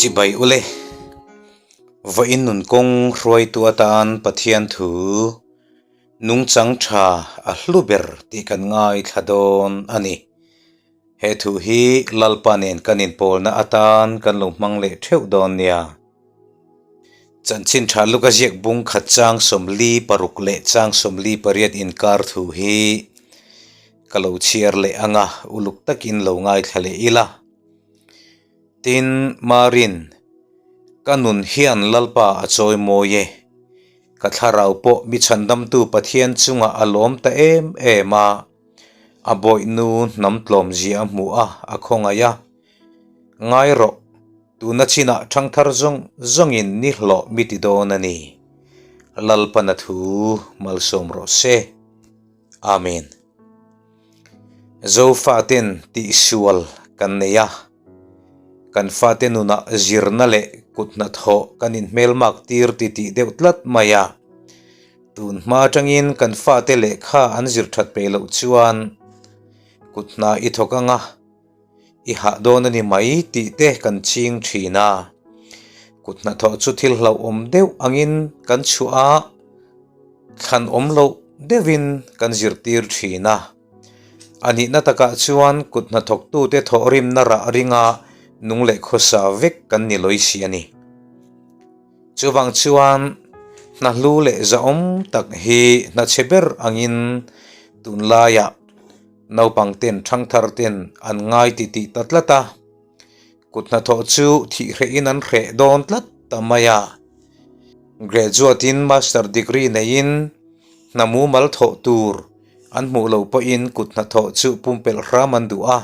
Chibai ule, vawiin nun kawng hruaitu atan Pathian thu nungchang tha a hlu ber tih kan ngaithla dawn a ni. He thu hi Lalpa nen kan inpawlna atan kan lo hmang leh theuh dawn nia. Chanchin tha luka ziak bung khat chang 46 leh chang 48 inkar thu hi ka lo chhiar leh ang a, uluk takin lo ngaithla leh ila. Tin, Marin, ka nun hian Lalpa a chawi mawi e. Ka thlarau pawh mi chhandamtu Pathian chungah a lawm ta em em a. A bawihnu hnam tlawmzia a hmuh a, a khawngaih a. Ngai rawh, tuna chinah thangthar zawng zawngin ni hlawh mi ti dawn a ni. Lalpana thu malsawm rawh se. Amen. Zofaten tihsual kan nei a, kan fate nunah zirna leh kut hnathawh kan inhmelmak tir titih deuh tlat mai a. Tun hma atangin kan fate lehkha an zir that peih loh chuan kut hna i thawk ang a, i hah dawn a ni mai tih te kan ching thin a. Kut hnathawh chu thil hlauhawm deuh angin kan chhuah a, thlan awm loh deuhin kan zirtir thin a. A nihna takah chuan kut hnathawktute thawhrimna rah ringa nung leh khawsa vek kan ni lawi si a ni. Chuvang chuan hna hlu leh zahawm tak hi hna chhe ber angin tunlaiah Naupang ten thangthar ten an ngai ti tih ta tlat a, kut hnathawh chu thih hrehin an hreh dawn tlat ta mai a. Graduate in master degree neiin hna mumal thawh tur an hmuh loh pawhin kut hnathawh chu pumpelh hram an duh a,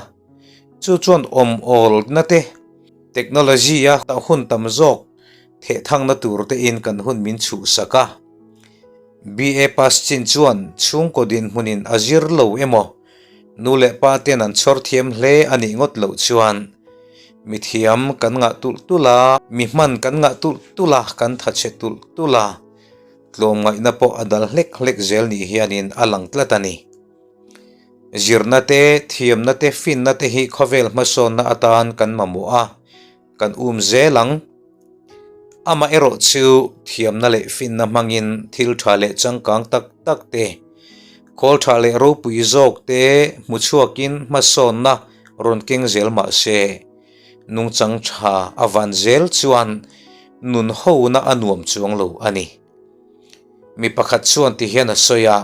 chu chuan awm awlna te, technology a hun tam zawk thehthangna tur tein kan hun min chhuhsak a. BA pass chin chuan chhungkaw dinhmunin a zir lo emaw, nu leh pa ten an chhawr thiam hle a nih ngawt loh chuan mithiam kan ngah tulh tulh a, mi hman kan ngah tulh tulh a, kan tha chhe tulh tulh a, tlawmngaihna pawh a dal hlek hlek zel nih hianin a lang tlat a ni. Zirna te, thiamna te, finna te hi khawvel hmasawnna atan kan mamawh a. Kan um zel ang. Amaherawh chu thiamna leh finna hmangin thil tha leh changkang tak tak te, khawl tha leh ropui zawk te hmu chhuakin hmasawnna rawn keng zel mah se, nungchang tha a van zel chuan nun hona a nuam chuang lo a ni. Mi pakhat chuan ti hian a sawi a,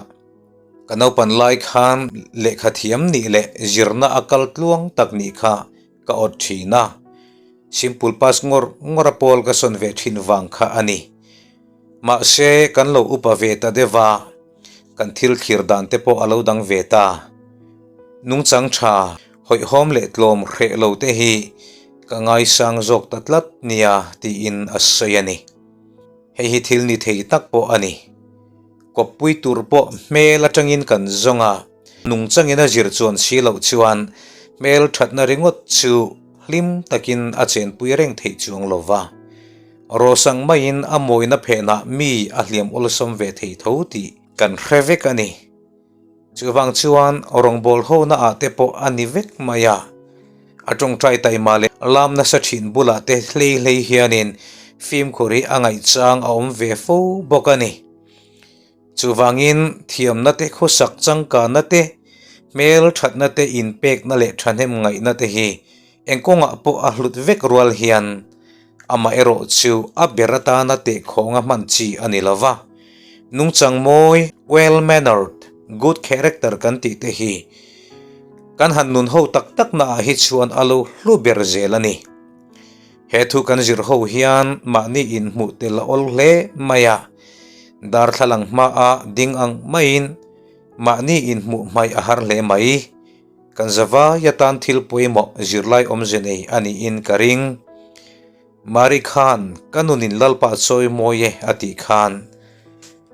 Ka naupan lai khan lehkha thiam nih leh zirna a kal tluang tak nih kha ka awt thin a, simple pass ngawr ngawr a pawl ka sawn ve thin vang kha a ni. Mahse, kan lo upa ve ta deuh a, kan thil thlir dan te pawh a lo dang ve ta. Nungchang tha, hawihhawm leh tlawm hreh lo te hi ka ngaisang zawk ta tlat nia tiin a sawi a ni. Hei hi thil ni thei tak pawh a ni. Kawppui tur pawh hmel atangin kan zawng a, nungchangin a zir chuan si loh chuan hmel thatna ringawt chu hlim takin a chenpui reng theih chuang lo va. Rawsang maiin a mawina phenah mi a hliam awlsam ve thei tho tih kan hre vek a ni. Chuvang chuan rawngbâwl hona ah te pawh a ni vek mai a, a tawngtai taima leh lam nasa thin bulah te hlei hlei hianin fimkhur hi a ngaihchang a awm ve fo bawk a ni. Chuvangin thiamna te khawsak changkanna te, hmel thatna te inpekna leh thahnem ngaihna te hi eng kawngah pawh a hlut vek rual hian amaherawh chu a ber atana tehkhawnga hman chi a ni lo va. Nungchang mawi, well-mannered, good character kan tih te hi kan han nun ho tak tak naah hi chuan a lo hlu ber zel a ni. He thu kan zir ho hian mahni inhmuh tel a awl hle mai a, darthlalang hmaah ding ang maiin mahni inhmuh hmaih a har hle mai. Kan zavai atan thil pawimawh zirlai awmze nei a niin ka ring. Mari khan ka nunin Lalpa chawi mawi e a tih khan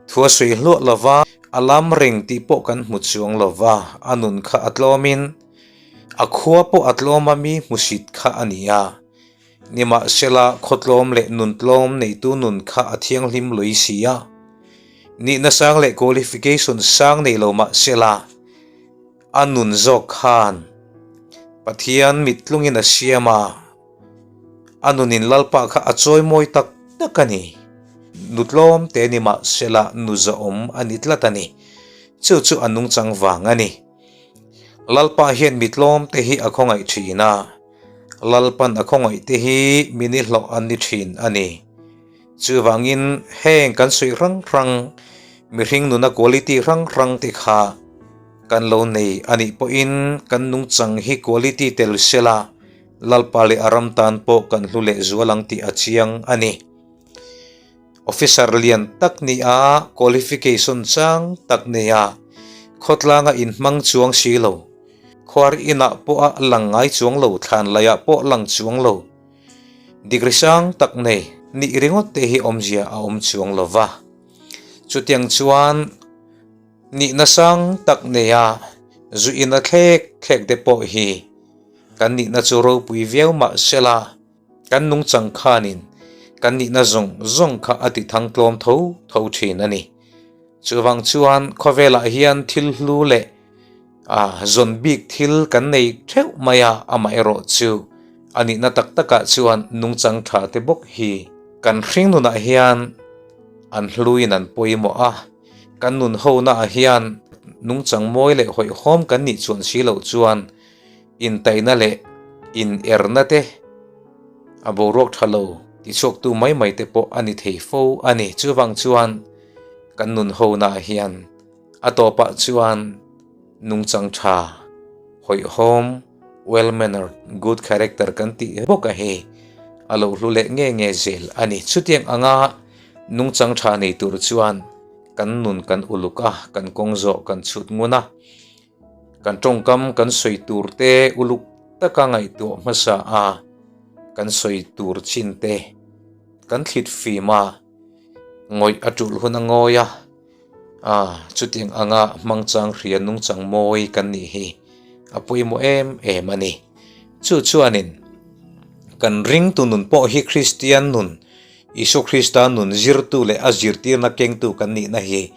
thu a sawi hluah lo va, a lam reng tih pawh kan hmu chuang lo va, a nun kha a tlawmin a khua pawh a tlawm a mi hmusit kha a ni a. Nimahsela khawtlawm leh nun tlawm neitu nun kha a thianghlim lui si a. Nihna sang leh qualification sang nei lo mahsela, A nun zawk khan Pathian mittlungin a siam a, A nunin Lalpa kha a chawimawi tak tak a ni. Nu tlawm te ni mah sela nu zahawm a ni tlat a ni. Chu chu a nungchang vang a ni. Lalpa hian mi tlawm te hi a khawngaih thin a, Lalpan a khawngaih te hi mi nihlawh an ni thin a ni. Chuvangin heng kan sawi hrang hrang, mihring nuna quality hrang hrang te kha kan lo nei a nih pawhin kan nungchang hi quality tel sela Lalpa leh a ram tan pawh kan hlu leh zual ang tih a chiang a ni. Officer lian tak ni a, qualification chang tak nei a, khawtlanga inhmang chuang si lo, khuar inah pawh a lang ngai chuang lo, thlan laiah pawh lang chuang lo, Degree sang tak nei nih ringawt te hi awmzia a awm chuang lo va. Chutiang chuan nihna sang tak neia zu ina thlek thlek te pawh hi kan nihna chu ropui viau mah sela kan nungchang khanin kan nihna zawng zawng kha a ti thang tlawm tho tho thin a ni. Chuvang chuan khawvelah hian thil hlu leh A zawn bik thil kan nei theuh mai a, amaherawh chu a nihna tak takah chuan nungchang tha te bawk hi kan hring nunah hian an hluin an pawimawh a, kan nun honaah hian nungchang mawi leh hawihhawm kan nih chuan si loh chuan intaina leh inerna te a boruak tha lo tichhuaktu mai mai te pawh a ni thei fo a ni. Chuvang chuan kan nun honaah hian. A tawpah chuan nungchang tha, hawihhawm, well-mannered, good character kan tih bawk a hi a lo hlu leh nge nge zel a ni. Chutiang anga nungchang tha nei tur chuan kan nun kan uluk a, kan kawng zawh kan chhut ngun a, kan tawngkam kan sawi tur te uluk taka ngaihtuah hmasa a, kan sawi tur chin te kan thlit fim a, ngawih a tulh hun a ngawi a. A, chutiang anga hmangchang hria nungchang mawi kan nih hi a pawimawh em em a ni. Chu chuanin kan ringtu nun pawh hi Kristian nun, Isua Krista nun zirtu leh a zirtirna kengtu kan nihna hi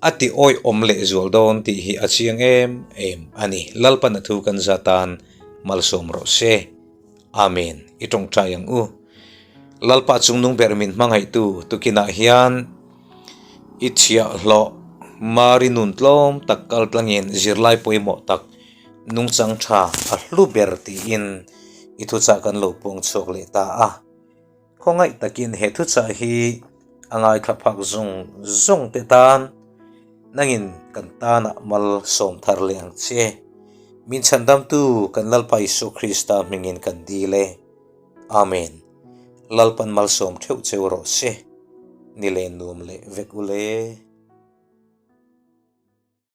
a ti awihawm leh zual dawn tih hi a chiang em em a ni. Lalpan a thu kan za tan malsawm rawh se. Amen. I tawngtai ang u. Lalpa chungnung ber min hmangaihtu tukinah hian i chhiahhlawh Mari nun tlawm tak kal tlangin zirlai pawimawh tak nungchang tha a hlu ber tiin i thuchah kan lo puang chhuak leh ta a. Khawngaih takin he thuchah hi a ngaithla phak zawng zawng te tan nangin kan tanah mal sawm thar leh ang che. Min chhandamtu kan Lalpa Isua Krista hmingin kan dil e. Amen. Lalpan malsawm theuh cheu rawh se. Ni leh nuam leh vek u le.